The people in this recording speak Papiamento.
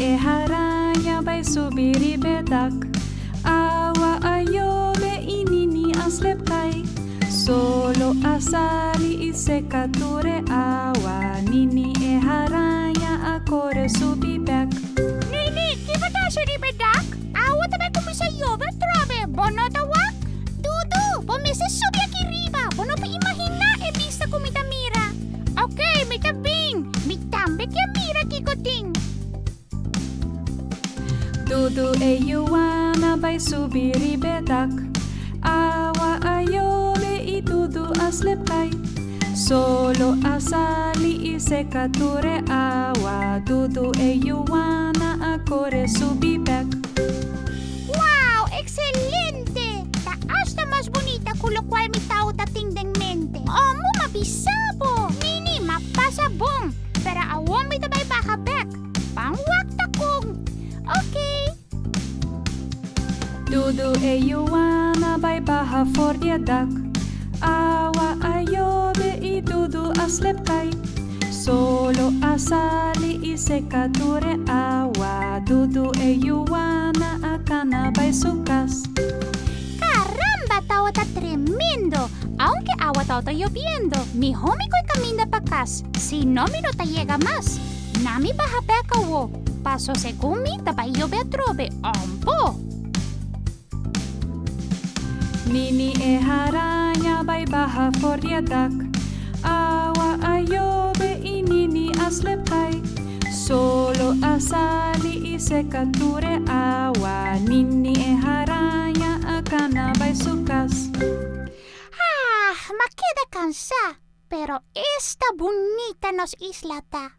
e haraña bai subi riba e dak. Awa a yobe i Nini a slep kai. Solo a sali i seka tur e awa. Nini e haraña a kore subi bek. Nini, ki bo ta hasi riba e dak? Awa ta bai kuminsá yobe atrobe, bo no ta wak? Dudu, bo mester subi aki riba, bo no por imaginá e bista ku mi ta mira. Ok, mi ta bin. Mi tambe ke mira kiko tin. Dudu e yuana bai subi riba e dak. Awa a yobe i Dudu a slep kai. Solo a sali i seka tur e awa. Dudu e yuana a kore subi bek. Wow, excelente! Ta asta mas bunita ku lokual mi tauta tin den mente. Omo m'a bisa bo! Nini, m'a pasa bon, pero awor mi ta bai baha bek. Ban wak ta kon. Ok. Dudu e yuana bai baha for di e dak. Awa a yobe i Dudu a slep kai. Solo a sali i seka tur e awa. Dudu e yuana a kana bai su kas. Caramba, tawata tremendo! Aunke awa tawata yobiendo, mihó mi koe kaminda pa kas, si no mi no ta yega mas. Na mi baha bek awo, paso segun mi ta bai yobe atrobe, ombo! Nini e haraña bai baha for di e dak. Awa a yobe i Nini a slep kai. Solo a sali i seka tur e awa. Nini e haraña a kana bai su kas. Ah, m'a keda kansá, pero esta bunita nos isla ta.